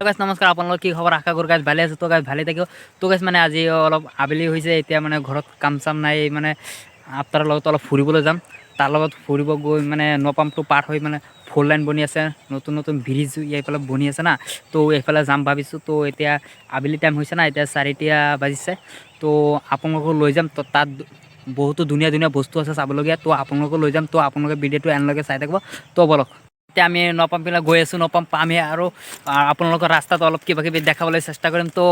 গাইছ, নমস্কাৰ। আপোনালোকৰ কি খবৰ? আশা কৰোঁ গাইছ ভালে আছে। তো গাইছ, ভালে থাকিব। তো গাইছ, মানে আজি অলপ আবেলি হৈছে। এতিয়া মানে ঘৰত কাম চাম নাই, মানে আপ্তাৰৰ লগত অলপ ফুৰিবলৈ যাম। তাৰ লগত ফুৰিব গৈ মানে নপামটো পাৰ হৈ মানে ফ'ৰ লাইন বনি আছে, নতুন নতুন ব্ৰিজ এইফালে বনি আছে না, তো এইফালে যাম ভাবিছোঁ। তো এতিয়া আবেলি টাইম হৈছে না, এতিয়া 4টা বাজিছে। তো আপোনালোকক লৈ যাম। তো তাত বহুতো ধুনীয়া ধুনীয়া বস্তু আছে চাবলগীয়া, তো আপোনালোকক লৈ যাম। তো আপোনালোকে ভিডিঅ'টো এণ্ডলৈকে চাই থাকিব। তো ব'লক, এতিয়া আমি নপাম পিনে গৈ আছোঁ। নপাম পামহে আৰু আপোনালোকৰ ৰাস্তাত অলপ কিবা কিবি দেখাবলৈ চেষ্টা কৰিম। তো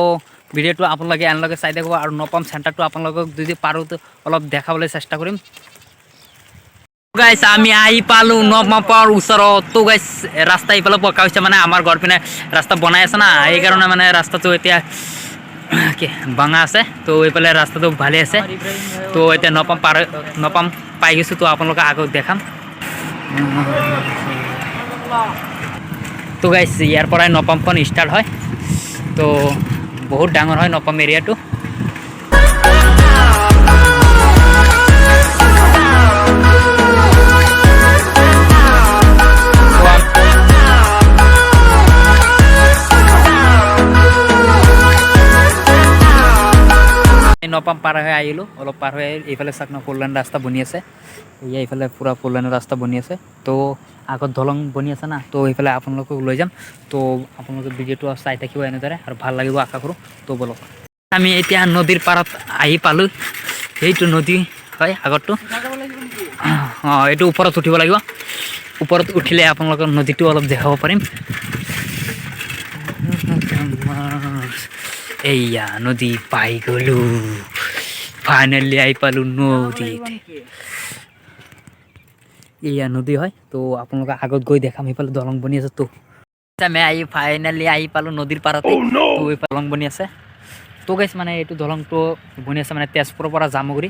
ভিডিঅ'টো আপোনালোকে এণ্ডলৈকে চাই থাকিব আৰু নপাম চেণ্টাৰটো আপোনালোকক যদি পাৰোঁ তো অলপ দেখাবলৈ চেষ্টা কৰিম। গাইছ, আমি আহি পালোঁ নপামৰ ওচৰত। তো গাইছ, ৰাস্তা ইফালে পকা হৈছে, মানে আমাৰ ঘৰ পিনে ৰাস্তা বনাই আছে না, সেইকাৰণে মানে ৰাস্তাটো এতিয়া কি ভাঙা আছে। তো এইফালে ৰাস্তাটো ভালেই আছে। তো এতিয়া নপাম পাৰ, নপাম পাই গৈছোঁ। তো আপোনালোকক আগত দেখাম। তো গাইছ, ইয়াৰ পৰাই নপামখন ষ্টাৰ্ট হয়। তো বহুত ডাঙৰ হয় নপাম এৰিয়াটো। তো নপাম পাৰ হৈ আহিলোঁ, অলপ পাৰ হৈ আহিলোঁ। এইফালে চাওক না, ফ'ৰ লাইন ৰাস্তা বনি আছে। এয়া এইফালে পূৰা ফ'ৰ লাইনৰ ৰাস্তা বনি আছে। তো আগত দলং বনি আছে না, তো এইফালে আপোনালোকক লৈ যাম। তো আপোনালোকে ভিডিঅ'টো চাই থাকিব এনেদৰে আৰু ভাল লাগিব আশা কৰোঁ। তো ব'লক, আমি এতিয়া নদীৰ পাৰত আহি পালোঁ। সেইটো নদী হয় আগৰটো। অঁ, এইটো ওপৰত উঠিব লাগিব। ওপৰত উঠিলে আপোনালোকৰ নদীটো অলপ দেখাব পাৰিম। এইয়া নদী পাই গ'লো, ফাইনেলি আহি পালোঁ নদীত। এইয়া নদী হয়। তো আপোনালোকে আগত গৈ দেখাম। সেইফালে দলং বনি আছে। তো আমি আহি ফাইনেলি আহি পালোঁ নদীৰ পাৰতে। তো এইফালে দলং বনি আছে। তো গাইছ, মানে এইটো দলংটো বনি আছে, মানে তেজপুৰৰ পৰা জামুগুৰি,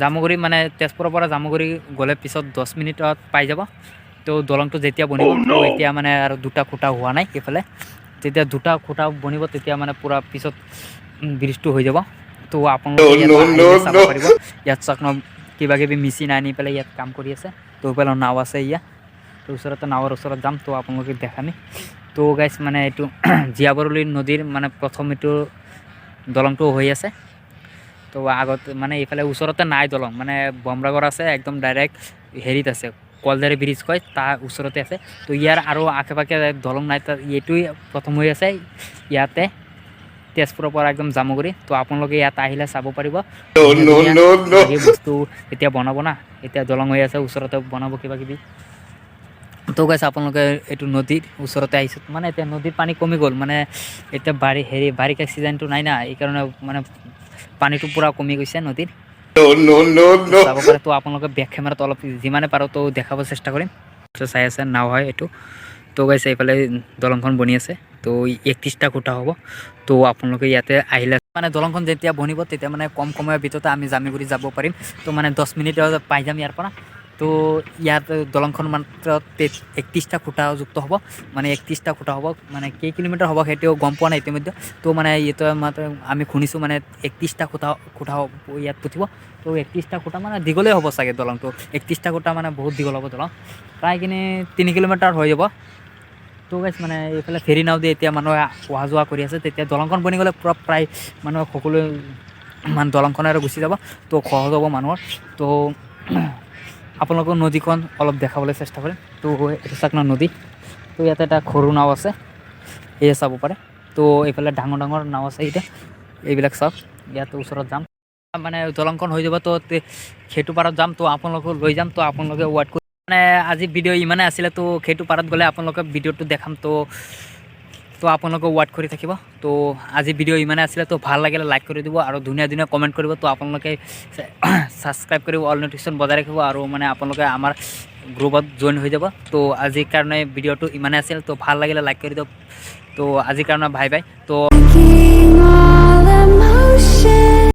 জামুগুৰি মানে তেজপুৰৰ পৰা জামুগুৰি গ'লে পিছত 10 মিনিটত পাই যাব। তো দলংটো যেতিয়া বনিব, তো এতিয়া মানে আৰু দুটা খুঁটা হোৱা নাই সেইফালে। যেতিয়া দুটা খুঁটা বনিব, তেতিয়া মানে পূৰা পিছত ব্ৰিজটো হৈ যাব। তো আপোনালোকে ইয়াত আহিলে চাব পাৰিব। ইয়াত চাওক ন, কিবা কিবি মেচিন আনি পেলাই ইয়াত কাম কৰি আছে। তো সেইফালে নাও আছে ইয়াত। তো ওচৰতে নাৱৰ ওচৰত যাম, তো আপোনালোকে দেখামি। তো গাইছ, মানে এইটো জীয়াভৰলী নদীৰ মানে প্ৰথম এইটো দলংটো হৈ আছে। তো আগত মানে এইফালে ওচৰতে নাই দলং, মানে বমৰাগড় আছে, একদম ডাইৰেক্ট হেৰিত আছে, কলদাৰী ব্ৰিজ কয়, তাৰ ওচৰতে আছে। তো ইয়াৰ আৰু আশে পাশে দলং নাই, তাত এইটোৱেই প্ৰথম হৈ আছে ইয়াতে, তেজপুৰৰ পৰা একদম জামুগুৰি। তো আপোনালোকে ইয়াত আহিলে চাব পাৰিব। ধুনীয়া ধুনীয়া এই বস্তু এতিয়া বনাব না, এতিয়া দলং হৈ আছে, ওচৰতে বনাব কিবা কিবি। তো গাইছ, আপোনালোকে এইটো নদীৰ ওচৰতে আহিছোঁ। মানে এতিয়া নদীৰ পানী কমি গ'ল, মানে এতিয়া হেৰি বাৰিষা ছিজনটো নাই না, এইকাৰণে মানে পানীটো পূৰা কমি গৈছে নদীৰ। চাব পাৰে। তো আপোনালোকে বেক কেমেৰাত অলপ যিমানে পাৰোঁ তো দেখাব চেষ্টা কৰিম। তো চাই আছে, নাও হয় এইটো। তো গাইছ, এইফালে দলংখন বনি আছে। তো 31টা খুঁটা হ'ব। তো আপোনালোকে ইয়াতে আহিলে মানে দলংখন যেতিয়া বনিব, তেতিয়া মানে কম সময়ৰ ভিতৰতে আমি জামুগুৰি যাব পাৰিম। তো মানে 10 মিনিটত পাই যাম ইয়াৰ পৰা। তো ইয়াত দলংখন মাত্ৰ 31টা খুঁটাযুক্ত হ'ব, মানে 31টা খুঁটা হ'ব। মানে কেই কিলোমিটাৰ হ'ব সেইটো গম পোৱা নাই ইতিমধ্যে। তো মানে এইটো মাত্ৰ আমি শুনিছোঁ, মানে 31টা খুঁটা ইয়াত পুতিব। তো 31টা খুঁটা মানে দীঘলেই হ'ব চাগে দলংটো। 31টা খুঁটা মানে বহুত দীঘল হ'ব দলং, প্ৰায় কিনি 3 কিলোমিটাৰ হৈ যাব। তো গাইছ, মানে এইফালে ফেৰী নাও দি এতিয়া মানুহে অহা যোৱা কৰি আছে। তেতিয়া দলংখন বনি গ'লে পূৰা প্ৰায় মানুহে সকলোৱে মানে দলংখনেৰে গুচি যাব, তো সহজ হ'ব মানুহৰ। তো আপোনালোকক নদীখন অলপ দেখাবলৈ চেষ্টা কৰিম। তো এইটো চাওক না, নদী। তো ইয়াতে এটা সৰু নাও আছে, এয়া চাব পাৰে। তো এইফালে ডাঙৰ ডাঙৰ নাও আছে এতিয়া, এইবিলাক চাওক। ইয়াত ওচৰত যাম, মানে দলংখন হৈ যাব, তো সেইটো পাৰত যাম। তো আপোনালোকক লৈ যাম। তো আপোনালোকে ৱেইট কৰি, মানে আজি ভিডিঅ' ইমানেই আছিলে। তো সেইটো পাৰত গ'লে আপোনালোকে ভিডিঅ'টো দেখাম। তো আপোনালোকে ৱেইট কৰি থাকিব। তো আজি ভিডিঅ' ইমানেই আছিলে। তো ভাল লাগিলে লাইক কৰি দিব আৰু ধুনীয়া ধুনীয়া কমেণ্ট কৰিব। তো আপোনালোকে ছাবস্ক্ৰাইব কৰিব, অল নটিফিকেশ্যন বজাই ৰাখিব আৰু মানে আপোনালোকে আমাৰ গ্ৰুপত জইন হৈ যাব। তো আজিৰ কাৰণে ভিডিঅ'টো ইমানেই আছিল। তো ভাল লাগিলে লাইক কৰি দিয়ক। তো আজিৰ কাৰণে বাই বাই। তো